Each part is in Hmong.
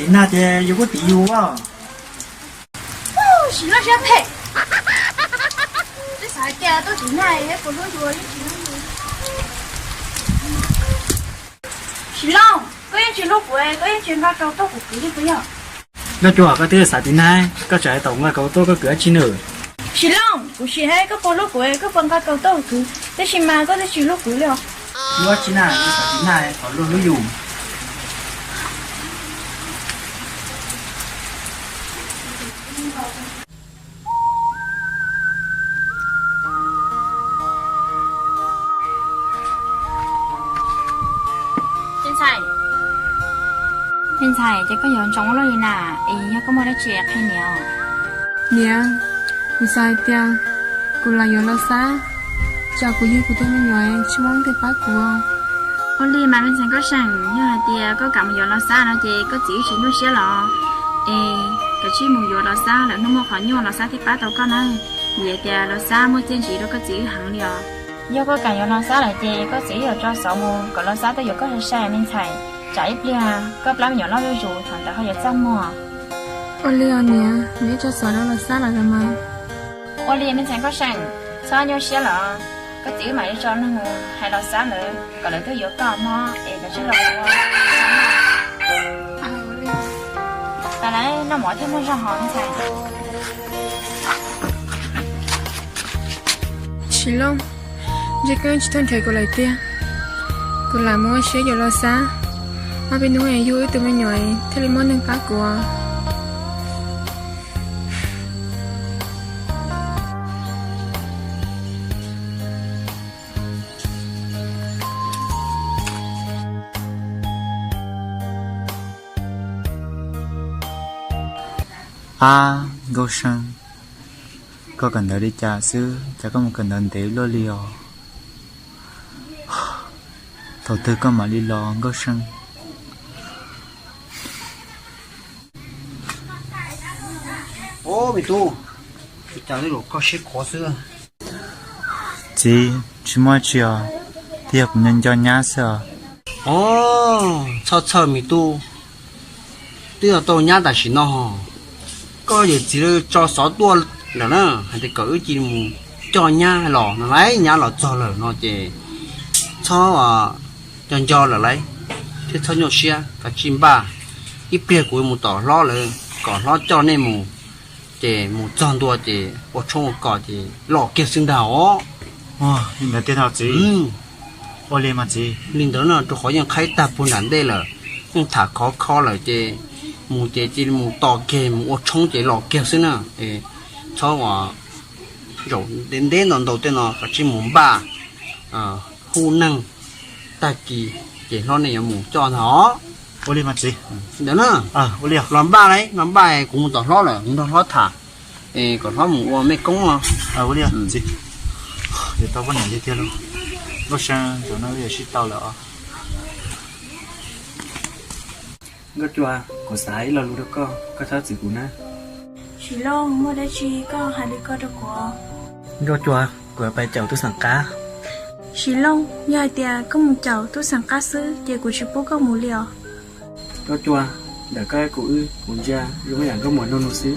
Tim nag ces yus kuj tim yus as. Sim Looj siab phem. Twb xav hais tias tuaj tim nag puas hlub yus, yeej tsis hlub yus. Sim Looj, koj yeej tsis hlub kuv, koj yeej tsis nqa kaus tuaj kuv kwv li puas yog? Nkauj Cua, koj twb xav tim nag, koj tseem hais tau nqa kaus tuaj koj kwv dab tsi nws? Sim Looj, kuv sim hais koj puas hlub kuv, koj puas nqa kaus tuaj kuv kwv, tab sis mas koj twb tsis hlub kuv li os. Hlub dab tsi na, yus xav tim nag kom luag hlub yus. Me ntxhais, ces koj yuav ntsoov ua luaj li na, es yog koj muaj dab tsi qhia niam. Niam, kuv xav hais tias kuv lam yuav Los Xab, tsam kuv yug kuv tus me nyuam tsis muaj leej twg pab kuv. Ua li mas me ntxhais Nkauj Seej, yog hais tias koj kam mus yuav Los Xab no ces koj txiv wb tsis nyuaj siab los. Es kav tsij mus yuav Los Xab lawm, hnub muaj qhov nyuaj Los Xab thiaj pab tau koj na. Vim tias Los Xab muaj txiaj ntsig rau koj txiv wb heev li os. Yog koj kam yuav Los Xab lawm ces koj txiv wb yuav tso xov mus kom Los Xab tuaj yuav koj sai sai me ntxhais, tsam ib pliag koj plab me nyuam loj zuj zus thaum ntawd ho yuav txaj muag. Ua li os niam, neb tso xov rau Los Xab lawm los mas. Ua li me ntxhais Nkauj Seej, txhob nyuaj siab los, koj txiv wb mam li tso neeg mus hais Los Xab lawv kom lawv tuaj yuav koj mog, es koj tsis los ua. Tag lawm, noj mov thiab muaj zog hos me ntxhais. Sim Looj, ntshe koj tsis tau nrhiav kuv lawm tiag. Kuv lam mus ua siab yuav Los Xab, ob peb hnub es yug wb tus me nyuam thiaj li muaj neeg pab kuv. Ab, Nkauj Seej, koj kawm ntawv li cas xwb cas koj mus kawm ntawv ntev luaj li os? Thaum twg koj mam li los Nkauj Seej? Ob, me tub, ua cas twb los koj siab khuav xwb? Txiv, tsis muaj tsi os, twb yog kuv nco nco nyab xwb os. Ob, txhob txhawj me tub, twb yog tau nyab tam sim no. Koj yawm txiv lawv tso xov tuaj lawm na, hais tias kom wb cia li mus coj nyab los no lauj, nyab los txog lawm no ces txhob nco nco lawm lauj, thiab txhob nyuaj siab, kav tsij npaj. Ib pliag kuv mus tom hlob lawv kom hlob coj nej mus, ces mus txog ntua ces ua tshoob ua kos ces los kiag xwb ntag os. Li ntawd tiag txiv? Ua li mas txiv. Li ntawd no rau qhov yeej qhaib tag puag nram ntej lawm, yeej tham khov kho lawm ces mus ces cia li mus tos kiag mus ua tshoob ces los kiag xwb na. Txhob ua zaum ntev ntev ntau ntau tej no, kav tsij mus npaj hu neeg, tag kis ces hlob nej yuav mus coj ntag os. Ua li mas txiv. Ntawd na, los npaj lauj, los npaj, kuv mus tom hlob lawm, kuv nrog hlob tham, es kom hlob mus ua mej koob os. Ua li txiv. Yuav tau poj niam tiag tiag lauj. Nkauj Seej, zaum no wb yuav sib tau lawm os. Nkauj Cua, kuv xav hais ib lo lus rau koj, koj txhob txwv kuv na. Sim Looj, muaj dab tsi koj hais li ko rau kuv? Nkauj Cua, kuv yuav pais caum tub xeem qab. Sim Looj, yog hais tias koj mus caum tub xeem qab xwb ces kuv tsis pub koj mus li os. Nkauj Cua, ntawm koj thiab kuv wb, kuv ntsia zoo ib yam nkauj muam nraug nus xwb.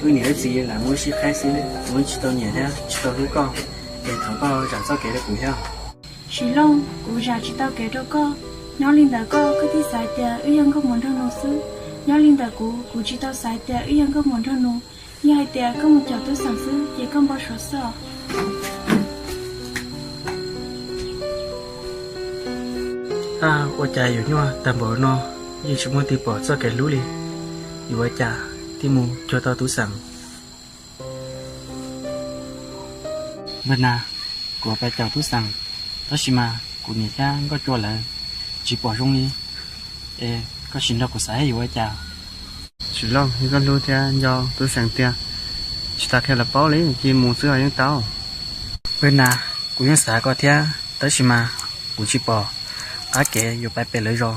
Wb niam wb txiv lam muab wb sib qhaib xwb, kuv yeej tsis tau nyiam thiab tsis tau hlub koj, es thov koj zam txoj kev rau kuv thiab. Sim Looj, kuv zam tsis tau kev rau koj. Nyob li ntawd koj, koj thiaj xav hais tias wb yog nkauj muam nraug nus xwb. Nyob li ntawd kuv, kuv tsis tau xav hais tias wb yog nkauj muam nraug nus. Yog hais tias koj mus caum tub xeem xwb ces koj npau suav xwb os. Ua cas yuav nyuaj tag npaum no, yeej tsis muaj leej twg pom txoj kev hlub li. Yuav ua cas thiaj mus cuag tau tub xeem? Npawg Nas, kuv pais caum tub xeem, tab sis mas kuv niam thiab Nkauj Cua lawv tsis pom zoo li. Es koj sim nrog kuv xav seb yuav ua cas. Sim Looj, yog koj hlub thiab nco tub xeem tiag, tsis tas qhia lawv paub li, cia mus xwb los yeej tau. Npawg Nas, kuv yeej xav koj thiab, tab sis mas kuv tsis pom qab kev yuav pais pem lawv zos,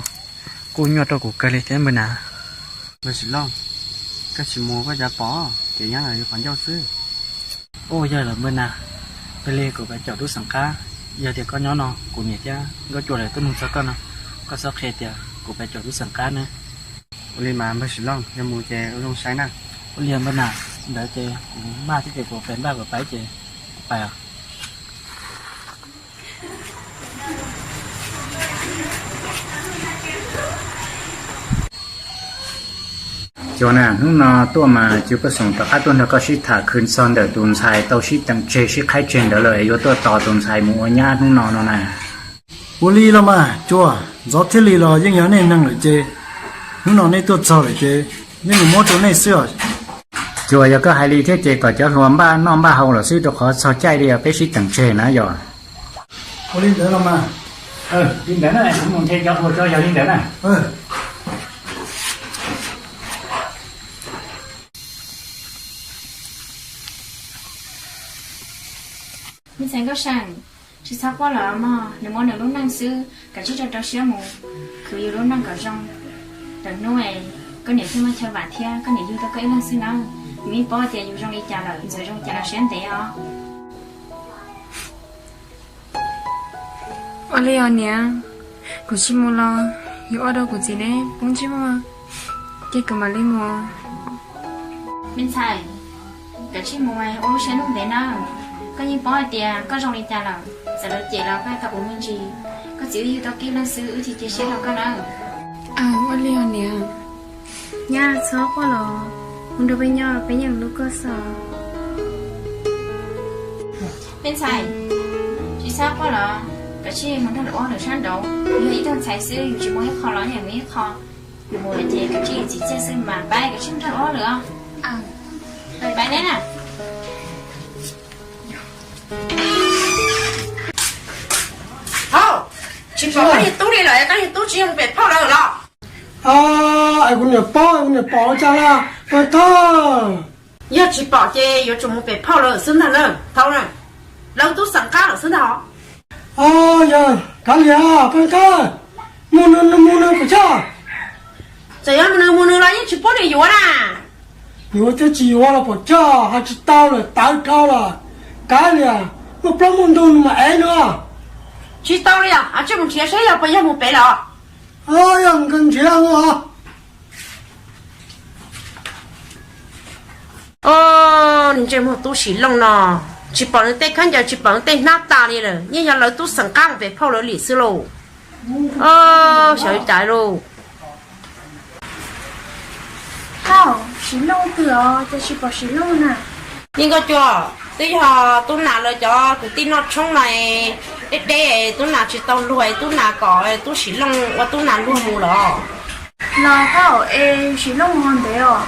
kuj nyuaj rau kuv kawg li thiab npawg Nas. Npawg Sim Looj, koj tsis mus koj cas pom, kev nyob los yog qhov ncauj xwb. Ua yog lawm npawg Nas, peb li kuv pais caum tub xeem qab, yog tias koj nyob no kuv niam thiab Nkauj Cua lawv tuaj nug txog koj no, koj txhob qhia tias kuv pais caum tub xeem qab nawb. Ua li mas npawg Sim Looj, yog mus ces ua zoo saib na. Ua li npawg Nam, ntawd ces kuv maj thiab ces kuv pem npaj kuv pais ces kuv pais os. Cua na, hnub no tuaj mas cua koj xoom rov qab tuaj nrog koj sib tham khwv txog ntawm tus ntxhais tau sib teem tseg sib qhaib tseg ntawd lawm es yuav tuaj tos tus ntxhais mus ua nyab hnub no no na. Ua li los mas cua, ntxov thiaj li los yeej yog nej neeg lawm ces hnub no nej tuaj txog lawm ces yeej yuav muab rau nej xwb os. Cua, yog koj hais li thiab ces kom cov hluas npaj noj npaj haus lawm xwb rau qhov txog caij li os peb sib teem tseg na yog. Ua li ntawd los mas. Li ntawd na, kuv mus nrhiav cov hluas tso yog li ntawd na. Me ntxhais Nkauj Seem, tsis txhob quaj lawm mog, nws muaj nws lub neej xwb, kav tsij rau rau siab mus khwv yus lub neej kom zoo. Lwm hnub koj niam thiaj muaj chaw vam thiab, koj niam yug tau koj ib leeg xwb nawb. Yus yeej paub tias yus zoo li cas lawm, ntxuav zoo li cas los siab ntev os. Ua li os niam, kuv tsis mus los yuav ua rau kuv txiv neb poob ntsej muag, ces kuv mam li mus. Me ntxhais, kav tsij mus ua lub siab ntev nawb. Koj yeej paub hais tias koj zoo li cas lawm, txawm lawv cem los koj tau ua me ntsis. Koj txiv wb yug tau koj ib leeg xwb, wb tsis cia siab rau koj nawb. Aws, ua li os niam. Nyab, txhob quaj los, mus nrog peb nyob peb yeej hlub koj xwb. Me ntxhais, tsis txhob quaj los, kav tsij mus nrog lwm ob lwm sab nraud. Yus yog ib tug ntxhais xwb, yus tsis mus ib qho los yeej mus ib qho. Yus mus lawm ces kav tsij txiv txiaj xwb mas pab kav tsij mus nrog ob lwm os. Pab neb na. Hauj, tsis pom koj niag tub li lawm, koj niag tub tsis yog mus pem phauj lawm los? Es kuv niam paub, kuv niam pom ua cas na, pab thawj. Yog tsis pom ces yuav tsum mus pem phauj lawm xwb ntag na, thaum na, lawv tub xeem qab lawm xwb ntag. Yog kav liam, pab thawj, mus nws mus nws pom choj. Txawm yog mus nws mus nws los yeej tsis pub nws yuav na. Yuav thiab tsis yuav los pom choj, hais tsis tau lawm, tawv dhau lawm. Kav liam, muaj plaub muaj ntug nws mam ev nws. Tsis tau li os, tsij mus nrhiav saib yog puas yog mus pem lawm. Yog nrhiav os. Os, ntsej muag tub Sim Looj no, tsis pom nws tej khaub ncaws tsis pom nws tej hnab tas li lawm, yeej yog lawv tub xeem qab mus pem phauj lawv li xwb lauj. Os, xyov li cas lauj. Hauj, Sim Looj twg os, cas tsis pom Sim Looj na? Yeej Nkauj Cua, twb yog Tub Nas lawv cov kwv tij noj tshoob no, deb deb Tub Nas tsis tau luag, Tub Nas kom Tub Sim Looj ua Tub Nas luag mus los. Los Hauj, es Sim Looj mus ntev os?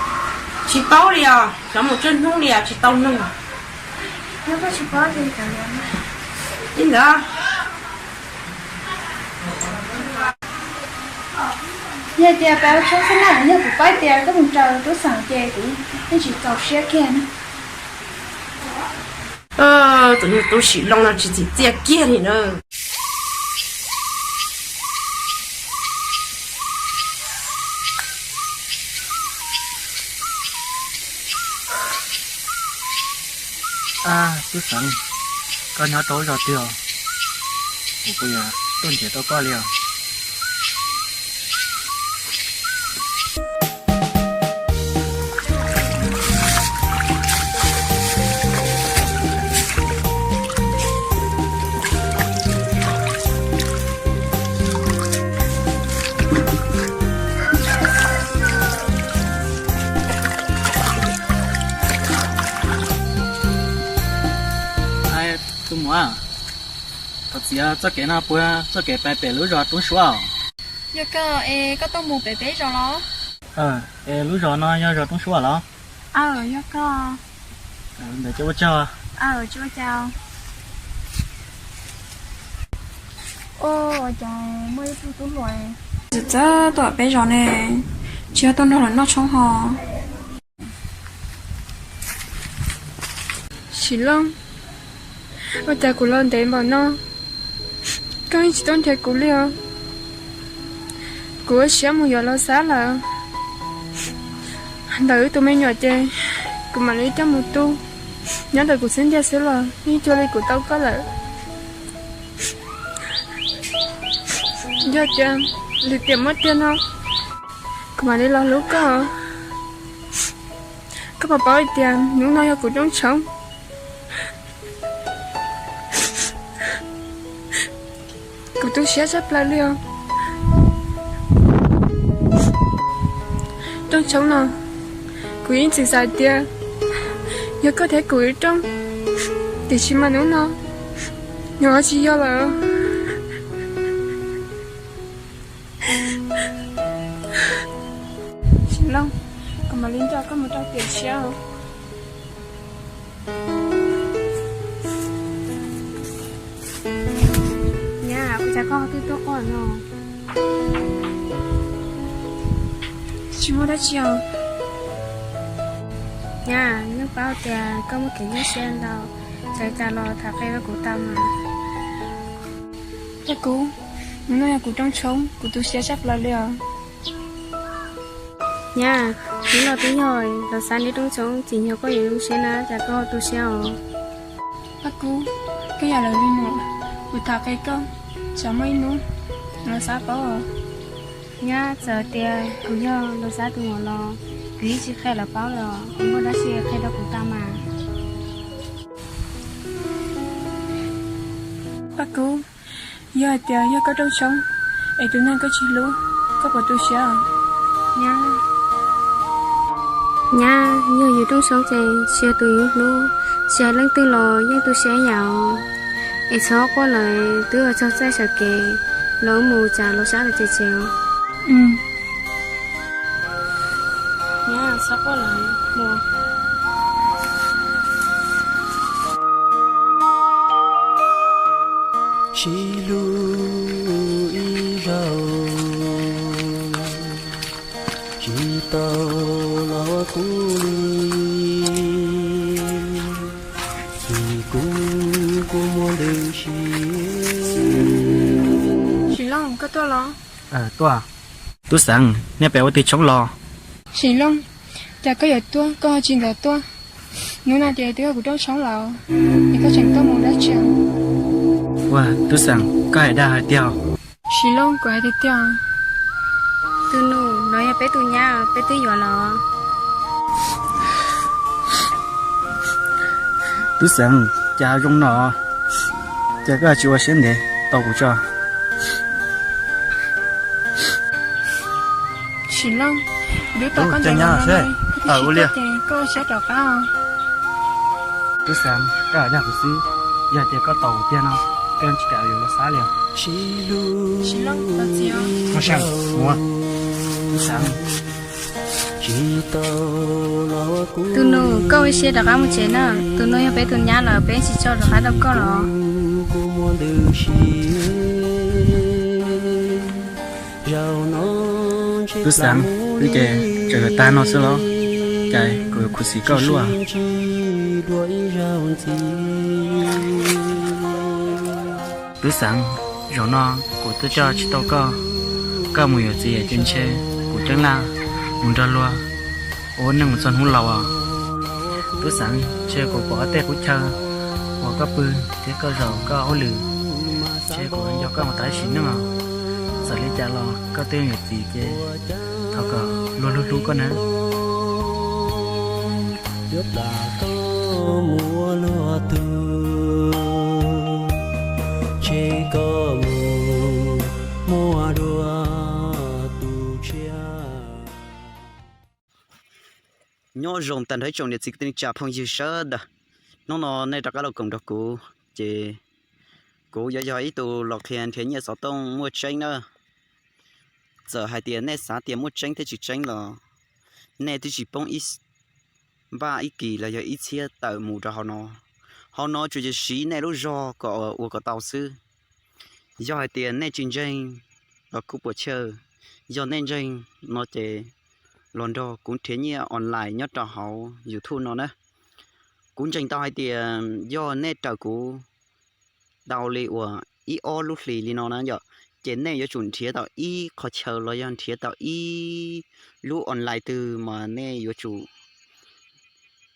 Tsis paub li os, xyov mus tsawg hnub li os, tsis tau nug. Yog koj tsis paub ces kav liam. Li ntawd. Yog tias peb ua tshoob xwb na, yog kuv paub tias koj mus raws tub xeem ces kuv yeej tsis txaus siab kiag na. Tus niag tub Sim Looj no tsis txim txiaj kiag li na. Ab, tub xeem, koj nyob rau lub zos twg os? Kuv kuj yuav tuaj nrhiav tau koj li os. Tus muam, thov txim, txoj kev no puas yog txoj kev pais pem lub zos Roob Suab? Yog koj es koj tuaj mus pem peb zos los? Es lub zos no yog zos Roob Suab los? Aw, yog koj. Ntawd ces ua tsaug. Aw, tsis ua cas. Ua cas muaj ib tug tub hluas txawm txawv tuaj peb zos ne, tsis yog tuaj nrog lawv noj tshoob ho. Sim Looj, ua cas kuv los ntev npaum no, koj yeej tsis tuaj nrhiav kuv li os? Kuv ua siab mus yuav Los Xab lawm. Ntawm wb tus me nyuam ces kuv mam li coj mus tu, nyob ntawm kuv xub ntiag xwb los yeej cuag li kuv tau koj lawm. Yog tias lwm tiam muaj tiag no, Kuv mam li los hlub koj. Koj puas paub hais tias hnub no yog kuv rooj tshoob? Kuv tu siab tshaj plaws li os. Rooj tshoob no, kuv yeej txiv xav tias yog koj thiab kuv ib rooj, tiam sis mas hnub no nws ho tsis yog lawm. Sim Looj, kuv mam li nrog koj mus rau tiam tshiab os. Nyab, ua cas koj twb tuaj quaj no? Tsis muaj dab tsi os. Nyab, yeej paub tias koj muaj kev nyuaj siab ntau, txawm cas los tham qhia rau kuv tau mas. Paj Kub, hnub no yog kuv rooj tshoob, kuv tu siab tshaj plaws li os. Nyab, hnub no twb yog los xav neb rooj tshoob tsim nyog koj yuav zoo siab na, cas koj tu siab os? Paj Kub, koj yog lawv li muam, kuv tham qhia koj, tsam muaj ib hnub los xav paub os. Nyab, txawm tias kuv yog los xav tus muam los kuv yeej tsis qhia lawv paub los, kuv muaj dab tsi qhia rau kuv tau mas. Paj Kub, yog hais tias yog koj rooj tshoob es tus neeg koj tsis hlub, koj puas tu siab? Nyab, yog yus rooj tshoob ces tsis yog tus yus hlub, tsis hais leej twg los yeej tu siab ib yam. Es txhob quaj lawm, twb yuav txog txaj sawv kev, los wb mus tsam los sab lawm ces tsev os. Nyab, txhob quaj lawm, mus. Sib hlub ib zaug, tsis tau los ua kub li, txij kuv kuj muaj ntws si. Sim Looj, koj tuaj los? Tuaj. Tub Xeev, nej pem ua twg tshoob los? Sim Looj, cas koj yuav tuaj koj ho tsis ntxov tuaj? Hnub no ces twb yog kuv rooj tshoob lawm, es koj tseem tuaj mus dab tsi? Ua, Tub Xeev, koj hais dag hais tiag? Sim Looj, kuv hais tiag tiag. Tus nus, no yog peb tus nyab, peb twb yuav los. Tub Xeev, cas zoo no, cas koj tsis ua siab ntev tau kuv tso? Sim Looj, kuv twb tau koj ntev los no, koj twb tsis tuaj ces koj ua siab rov qab. Tub Xeev, koj hais dag kuv xwb, yog tias koj tau kuv tiag no, koj tsis kam yuav los xab li os. Sim Looj, los txiv os. Tub Xeev. Tus nus, koj ua siab rov qab mus tsev na, tus no yog peb tus nyab lawm, peb tsis tso rov qab rau koj los. Tub Xeev, wb ces tseem yuav tag no xwb los, cas kuv yuav khuv xim koj luaj. Tub Xeev, zaum no kuv twb coj tsis tau koj, koj mus yuav txiv ces ntshe kuv ceeb laj mus nrog luag ua neej mus txog hnub laus os. Tub Xeev, ntshe kuv pom tej qub chaw uas koj pw thiab koj zaum koj hauj lwm, ntshe kuv nco koj mus tas sim neej os. Txawm li cas los koj twb yuav txiv ces thov kom luag hlub hlub koj nawb. Nyob zoo tag nrho ib tsoom niam txiv kwv tij neej tsa phooj ywg sawv daws. Hnub no nej rov qab los koom nrog kuv, ces kuv yuav yog ib tug los qhia nrhiav nyiaj xov tooj muaj tseeb na. Txawm hais tias nej xav tias muaj tseeb thiab tsis tseeb los nej twb tsis poob ib npaj ib kis los yog ib txhiab tawm mus rau hauv no. Hauv no tsuas yog siv nej lub zog kom ua kom tau xwb. Yog hais tias nej tsis ntseeg los kuj puas chawj, yog nej ntseeg no ces los nrog kuv nrhiav nyiaj online nyob rau hauv YouTube no na. Kuv ntseeg tau hais tias yog nej raws kuv tau li uas ib ob lub hlis li no na yom, ces nej yuav tsum nrhiav tau ib qhov chaw los yog nrhiav tau ib lub online twg mas nej yuav tsum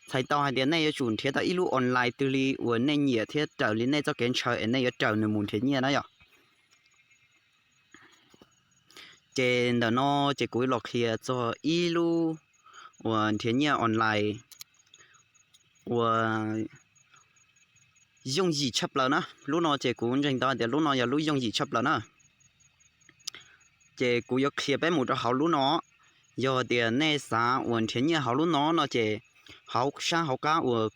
txhais tau hais tias nej yuav tsum nrhiav tau ib lub online twg li uas nej nyiam thiab raws li nej txoj kev ntshaw es nej yuav raws nws mus nrhiav nyiaj na yom. Ces ntawm no ces kuv los qhia txog ib lub uas nrhiav nyiaj online uas yooj yim tshaj plaws na. Lub no ces kuv ntseeg tau tias lub no yog lub yooj yim tshaj plaws na. Ces kuv yuav qhia peb mus rau hauv lub no. Yog tias nej xav uas nrhiav nyiaj hauv lub no no ces hauv sab hauv qab uas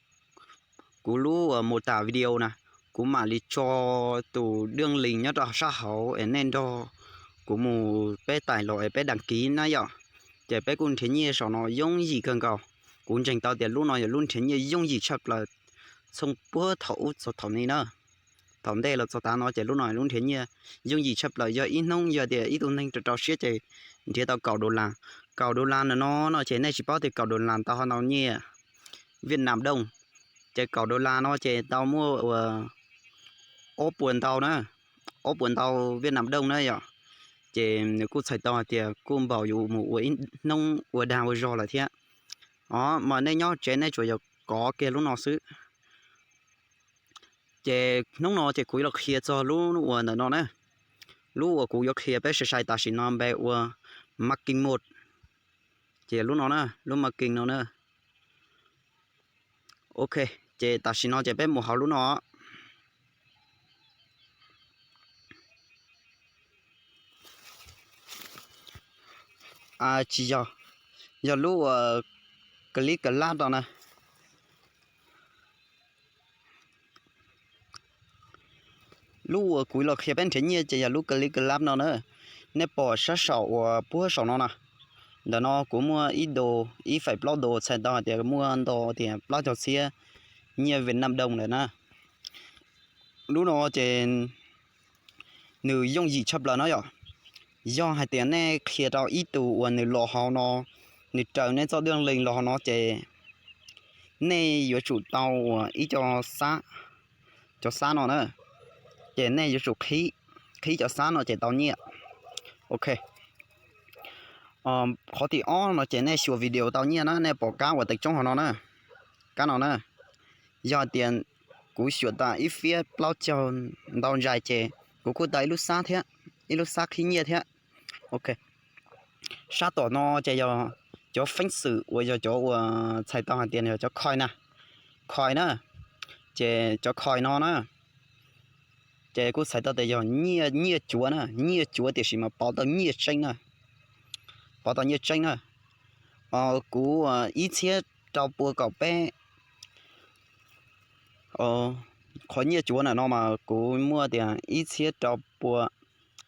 kuv lub uas mô tả video na, kuv mam li tso tus đường link nyob rau sab hauv es nej nrog kuv mus peb tải los es peb đăng ký na yom. Ces peb kuj nrhiav nyiaj saum no yooj yim kawg nkaus. Kuv ntseeg tau tias lub no yog lub nrhiav nyiaj yooj yim tshaj plaws txhooj puag thaum ub txog thaum no na. Thaum ntej los txog tav no ces lub no lub nrhiav nyiaj yooj yim tshaj plaws, yog ib hnub yog tias ib tug neeg rau rau siab ces nrhiav tau kaum dollar. Kaum dollar no no ces nej tsis paub tias kaum dollar tau ho ntau nyiaj Việt Nam đồng. Ces kaum dollar no ces tau muaj ua ob puas ntau na, ob puas ntau Việt Nam đồng na yom. Ces nws kuj txhais tau hais tias kuj npaum yus mus ua ib hnub ua dag ua zog lawm thiab. Os, mas nej nyob tsev nej tsuas yog kov kiag lub no xwb. Ces hnub no ces kuv yuav los qhia txog lub uas ntawm no na. Lub uas kuv yuav qhia peb sai sai tam sim no npe ua marketing một. Ces lub no na, lub marketing no na. Ok, ces tam sim no ces peb mus hauv lub no. Tsis yog, yog lub uas click lab no na. Lub uas kuv los qhia peb nrhiav nyiaj ces yog lub click lab no na. Nej pom sab saum uas puag saum no na, ntawm no kuv muaj ib dos, ib phẩy plaub dos txhais tau hais tias muaj ntau tias plaub caug txhiab nyiaj Việt Nam đồng lawm na. Lub no ces nws yooj yim tshaj plaws no yom. Yog hais tias nej qhia rau ib tug uas nws los hauv no, nws raws nej txoj đường link los hauv no ces nej yuav tsum tau uas ib co xab, cov xab no na, ces nej yuav tsum qhib, qhib cov xab no ces tau nyiaj. Ok. Qhov tim ob no ces nej xyuas video tau nyiaj na, nej pom kab uas teev tsoob hauv no na, kab no na. Yog tias kuv xyuas tau ib fiab plaub caug ntau ntsais ces kuv kuj tau ib lub xab thiab, ib lub xab qhib nyiaj thiab. Ok. Sab tom no ces yog cov feeb xwm uas yog cov uas txhais tau hais tias yog cov coin na, coin na. Ces cov coin no na, ces kuj txhais tau tias yog nyiaj, nyiaj cuav na, nyiaj cuav tiam sis mas pauv tau nyiaj tseeb na, pauv tau nyiaj tseeb na. Kuv ib txhiab rau pua kaum peb, qhov nyiaj cuav ntawm no mas kuv muaj tias ib txhiab rau pua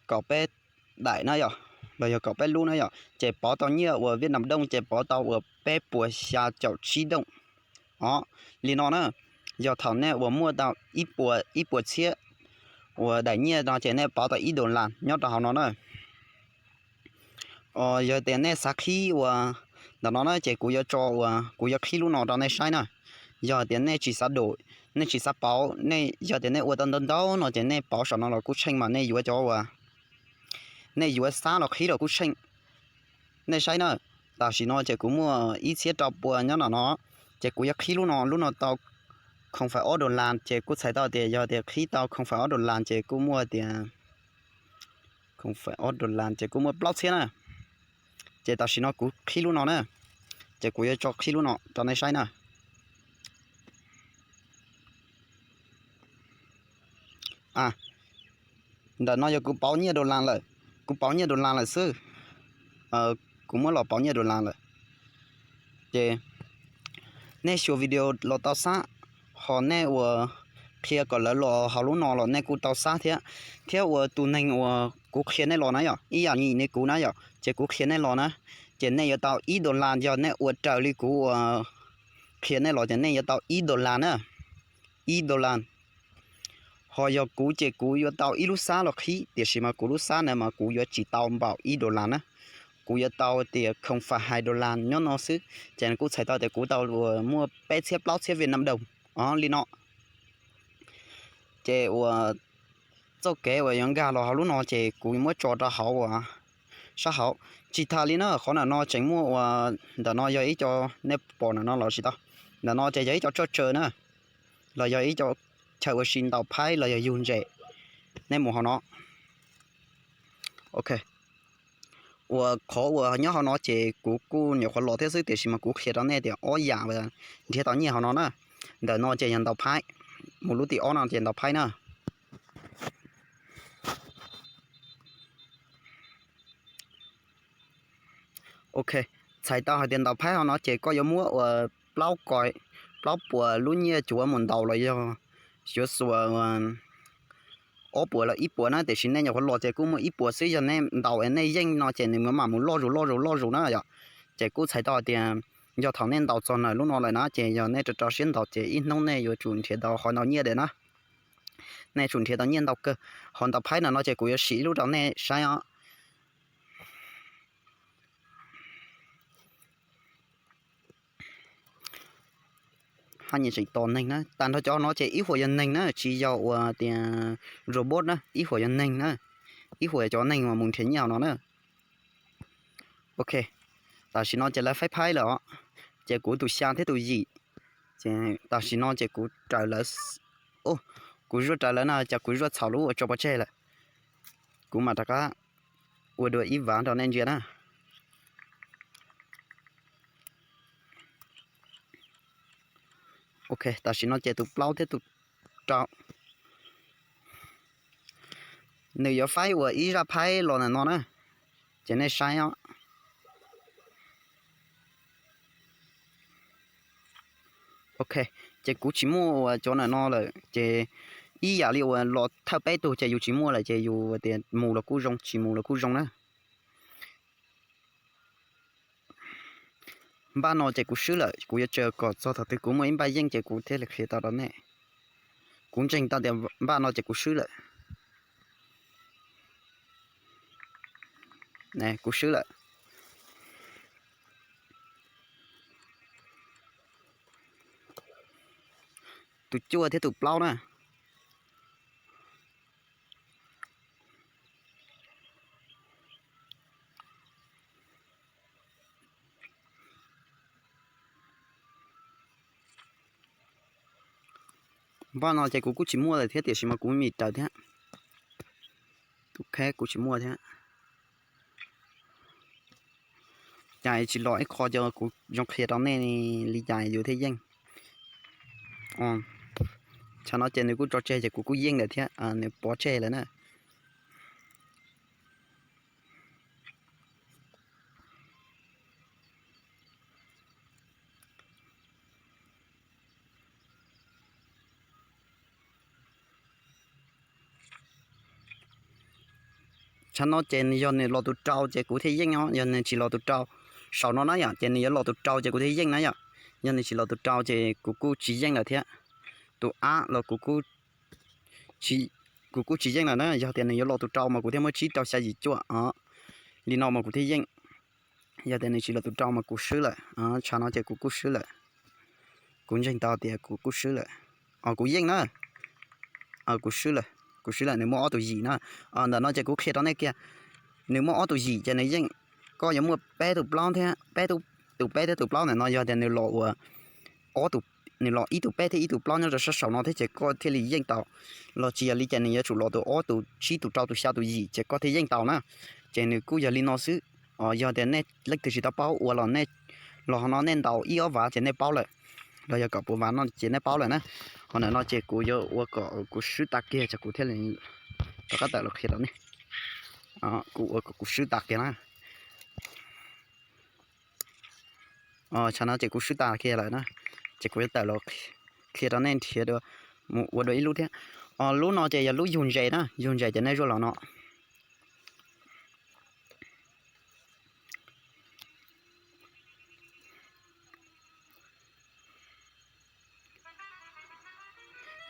kaum peb daim na yom, los yog kaum peb lub na yom, ces pauv tau nyiaj uas Việt Nam đồng ces pauv tau uas peb puas xya caum tsib đồng. Os, li no na, yog thaum nej uas muaj tau ib puas, ib puas txhiab uas daim nyiaj no ces nej pauv tau ib dollar nyob rau hauv no na. Yog tias nej xav qhib uas ntawm no na ces kuv yuav tso uas kuv yuav qhib lub no rau nej saib na. Yog tias nej tsis xav du, nej tsis xav pauv, nej yog tias nej ua tau ntau ntau no ces nej pauv saum no los kuj tsheej mas nej yuav cov uas nej yuav xab los qhib los kuj tsheej. Nej saib na, tam sim no ces kuv muaj ib txhiab rau pua nyob no no, ces kuv yuav qhib lub no, lub no tau không phẩy ob dollar ces kuj txhais tau tias yog tias qhib tau không phẩy ob dollar ces kuj muaj tias không phẩy ob dollar ces kuj muaj plaub txhiab na. Ces tam sim no kuv qhib lub no na, ces kuv yuav tso qhib lub no rau nej saib na. Ntawm no yog kuv pauv nyiaj dollar lawm, kuv pauv nyiaj dollar lawm xwb. Kuv muab los pauv nyiaj dollar lawm. Ces nej xyuas video los tau xab, ho nej uas qhia kom lawv los hauv lub no los nej kuj tau xab thiab. Thiab uas tus neeg uas kuv qhia nej los na yom, ib yam li kuv na yom, ces kuv qhia nej los na, ces nej yuav tau ib dollar yog nej ua raws li kuv uas qhia nej los ces nej yuav tau ib dollar na, ib dollar. Ho yog kuv ces kuv yuav tau ib lub xab los qhib, tiam sis mas kuv lub xab na mas kuv yuav tsis tau npaum ib dollar na, kuv yuav tau tias không phẩy hai dollar nyob no xwb. Ces kuj txhais tau tias kuv tau uas muaj peb txhiab plaub txhiab Việt Nam đồng os li no. Ces uas txoj kev uas yuav nkag los hauv lub no ces kuv muab tso rau hauv uas sab hauv. Tsis tas li na, qhov ntawm no tseem muaj uas ntawm no yog ib co, nej pom ntawm no los tsis tau, ntawm no ces yog ib co tshoj tsawg na, los yog ib co chaw ua si ntaus phaib los yog yug ntses. Nej mus hauv no. Ok. uas qhov uas nyob hauv no ces kuv kuj nyuam qhuav los thiab xwb, tiam sis mas kuv qhia rau nej tias ob yam uas nrhiav tau nyiaj hauv no na. Ntawm no ces yog ntaus phaib, mus lub tim ob no ces ntaus phaib na. Ok, txhais tau hais tias ntaus phaib hauv no ces koj yuav muab uas plaub koi, plaub puas lub nyiaj cuav mus ntaus los yog yuav xuas ob puas los ib puas na, tiam sis nej nyuam qhuav los ces kuj muaj ib puas xwb, yog nej ntaus es nej yeej no ces nws mam mus loj zus loj zus loj zus na yom. Ces kuj txhais tau hais tias yog thaum nej ntaus txog ntawm lub no lawm na ces yog nej rau rau siab ntaus ces ib hnub nej yuav tsum nrhiav tau qhov ntau nyiaj diam na. Nej tsum nrhiav tau nyiaj ntau kawg. Hauv ntaus phaib no no ces kuv yuav sim ib lub rau nej saib os. Haj yam tseem tos neeg na, tag nrho cov no ces ib huam yog neeg na, tsis yog uas tias robot na, ib huam yog neeg na, ib huam yog cov neeg uas mus nrhiav nyiaj no na. Ok, tam sim no ces lawv faib phaib lawm os, ces kuv tus xya thiab tus yim, ces tam sim no ces kuv raws lawv, kuv zuaj raws lawv na, ces kuv zuaj txhaum lub uas tso pov tseg lawm, kuv mam rov qab ua dua ib vav rau nej ntsia na. Ok, tam sim no ces tus plaub thiab tus rau, nws yuav faib ua ib zaj phaib los ntawm no na, ces nej saib os. Ok, ces kuv tsis muaj uas cov ntawm no lawm ces ib yam li uas los thawj peb tug ces yus tsis muaj lawm ces yus tias mus los kuj zoo, tsis mus los kuj zoo na. Npaj no ces kuv swb lawm, kuv yuav tsaws kom txog thaum twg kuv muaj ib npaj yeej ces kuv thiaj li qhia tau rau nej. Kuv ntseeg tau tias npaj no ces kuv swb lawm. Kuv swb lawm. Tus cuaj thiab tus plaub na. Npaj no ces kuv kuj tsis muaj lawm thiab, tiam sis mas kuv mim raws thiab. Tus kheb kuv tsis muaj thiab. Cas tsis los ib qho ces kuv zoo qhia rau nej li cas yus thiaj yeej. Tshav no ces nws kuj tso tseg ces kuv kuj yeej lawm thiab, nws pov tseg lawm na. Tshav no ces yog nws los tus rau ces kuv thiaj yeej os, yog nws tsis los tus rau. Saum no na yom, ces nws yuav los tus rau ces kuv thiaj yeej na yom. Yog nws tsis los tus rau ces kuv kuj tsis yeej lawm thiab. Tus ab los kuv kuj tsis yeej lawm na, yog tias nws yuav los tus rau mas kuv thiaj muab tsib rau xya yim cuaj os. Li no mas kuv thiaj yeej. Yog tias nws tsis los tus rau mas kuv swb lawm, tshav no ces kuv kuj swb lawm. Kuv ntseeg tau tias kuv kuj swb lawm. Os, kuv yeej na. Kuv swb lawm, kuv swb lawm, nws muaj ob tus yim na. Ntawm no ces kuv qhia rau nej kiag, nws muaj ob tus yim ces nws yeej. Koj yuav muaj peb tus plaub thiab, peb, tus peb thiab tus plaub ntawm no yog tias nws los ua ob tus, nws los ib tus peb thiab ib tus plaub nyob rau sab saum no thiab ces koj thiaj li yeej tau. Los tsis yog li ces nws yuav tsum los tus ob tus tsib tus rau tus xya tus yim ces koj thiaj yeej tau na. Ces nws kuj yog li no xwb. Yog tias nej leej twg tsis tau paub ua los nej los hauv no nej ntaus ib ob vav ces nej paub lawm, los yog kom puas vav no ces nej paub lawm na. Ho ntawm no ces kuv yuav ua kom kuv swb tas kiag ces kuv thiaj li rov qab tawm los qhia rau nej. Kuv ua kom kuv swb tas kiag na. Tshav no ces kuv swb tas kiag lawm na, ces kuv yuav tawm los qhia rau nej nrhiav dua, mus ua dua ib lub thiab. Lub no ces yog lub yug ntses na, yug ntses ces nej zuaj los no.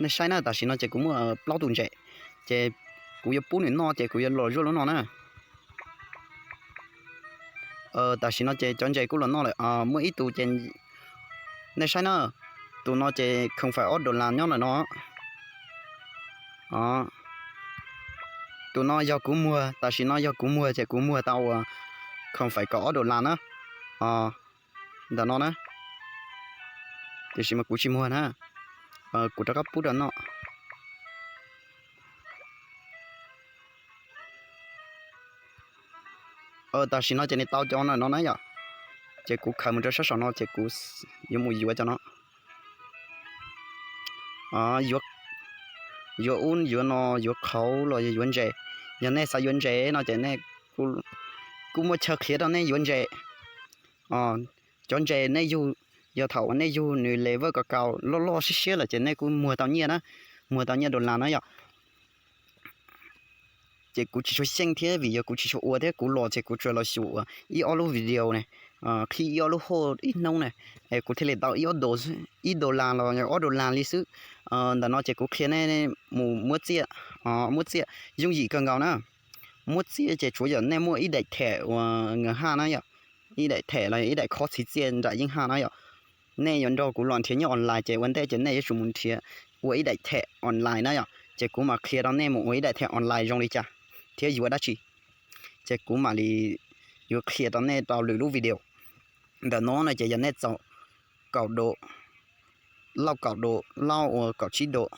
Nej saib na, tam sim no ces kuv muaj plaub tus ntses, ces kuv yuav pub nws noj ces kuv yuav los zuaj lub no na. Tam sim no ces cov ntses kuj los noj lawm, muaj ib tus ces, nej saib na, tus no ces khoom fais ob dollar nyob ntawm no. Tus no yog kuv muag, tam sim no yog kuv muag ces kuv muag tau uas khoom fais kaum ob dollar na. Ntawm no na, tiam sis mas kuv tsis muag na, kuv rov qab pub rau noj. Tam sim no ces nws tau cov no na yom. Ces kuv khaws mus rau sab saum no ces kuv yuav mus yuav cov no. Yuav ub yuav no, yuav qhauv los yog yuav ntses. Yog nej xav yuav ntses no ces nej, kuv muaj chaw qhia rau nej yuav ntses. Cov ntses nej yug, yog thaum uas nej yug nws level kom kaus loj loj siab siab lawm ces nej kuj muag tau nyiaj na, muag tau nyiaj dollar na yom. Ces kuv tsis tshua xyeej thiab vim yog kuv tsis tshua ua thiab, kuv los ces kuv tsuas los xyuas ib ob lub video ne, qhib ib ob lub hauj ib hnub ne, es kuv thiaj li tau ib ob dollar los ob dollar li xwb. Ntawm no ces kuv qhia nej mus muab txiaj, muab txiaj yooj yim kawg nkaus na. Muab txiaj ces tsuav yog nej muaj ib daim them uas nws haj na yom, ib daim them los ib daim khob txhiv txiaj nram yeej haj na yom. Nej yuav nrog kuv los nrhiav nyiaj online ces ua ntej ces nej yuav tsum mus nrhiav ua ib daim them online na yom. Ces kuv mam qhia rau nej mus ua ib daim them online zoo li cas thiab yuav dab tsi. Ces kuv mam li yuav qhia rau nej rau lwm lub video. Ntawm no no ces yog nej txaus kaum dos, lauj kaum dos, lauj uas kaum tsib dos.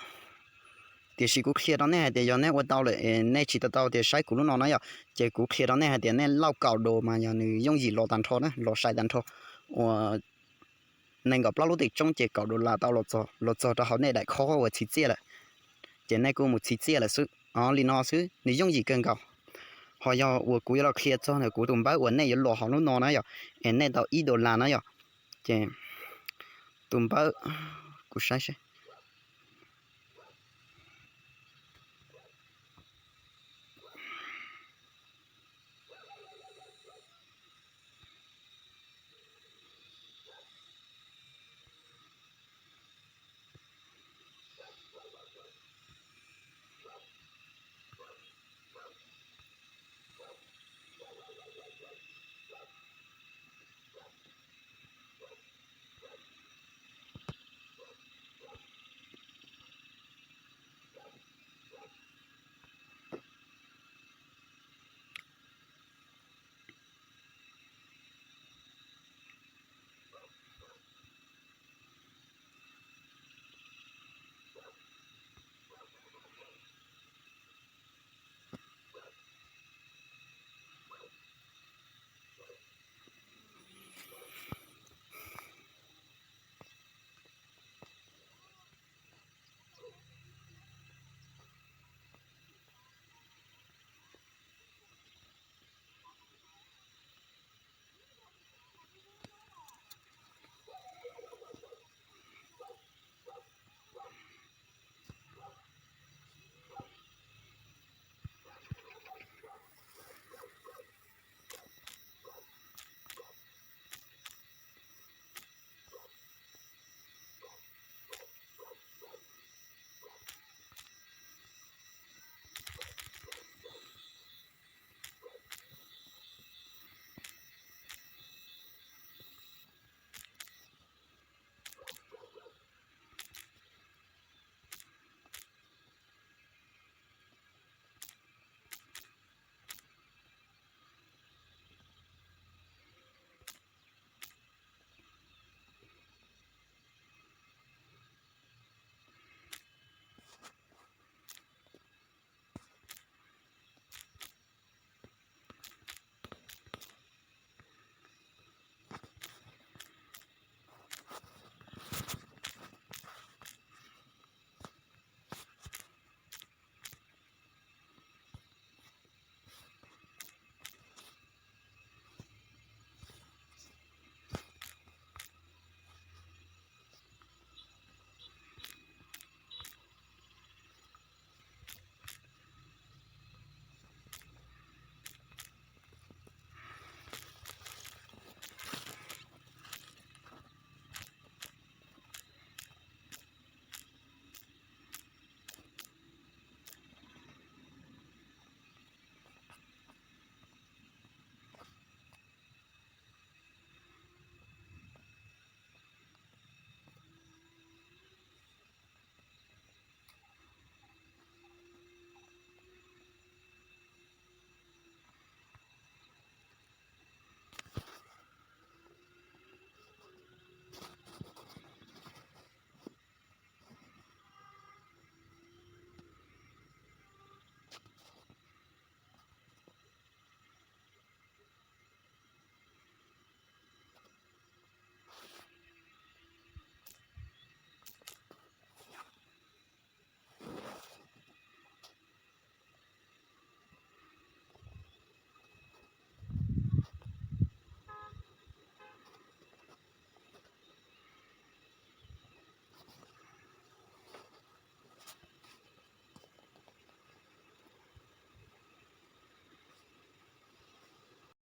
Tiam sis kuv qhia rau nej hais tias yog nej ua tau lawm, nej tsis tau tau tias saib kuv lub no na yom, ces kuv qhia rau nej hais tias nej lauj kaum dos mas yog nws yooj yim los tag nrho na, los sai tag nrho. Uas nees nkaum plaub lub tim tsoob ces kaum dollar tau los txog, los txog rau hauv nej daim khob uas txhiv txiaj lawm, ces nej kuj mus txhiv txiaj lawm xwb. Li no xwb nws yooj yim kawg nkaus. Ho yog uas kuv yuav los qhia txog ntawm kuv tus npawb uas nej yuav los hauv lub no na yom, es nej tau ib dollar na yom, ces tus npawb, kuv saib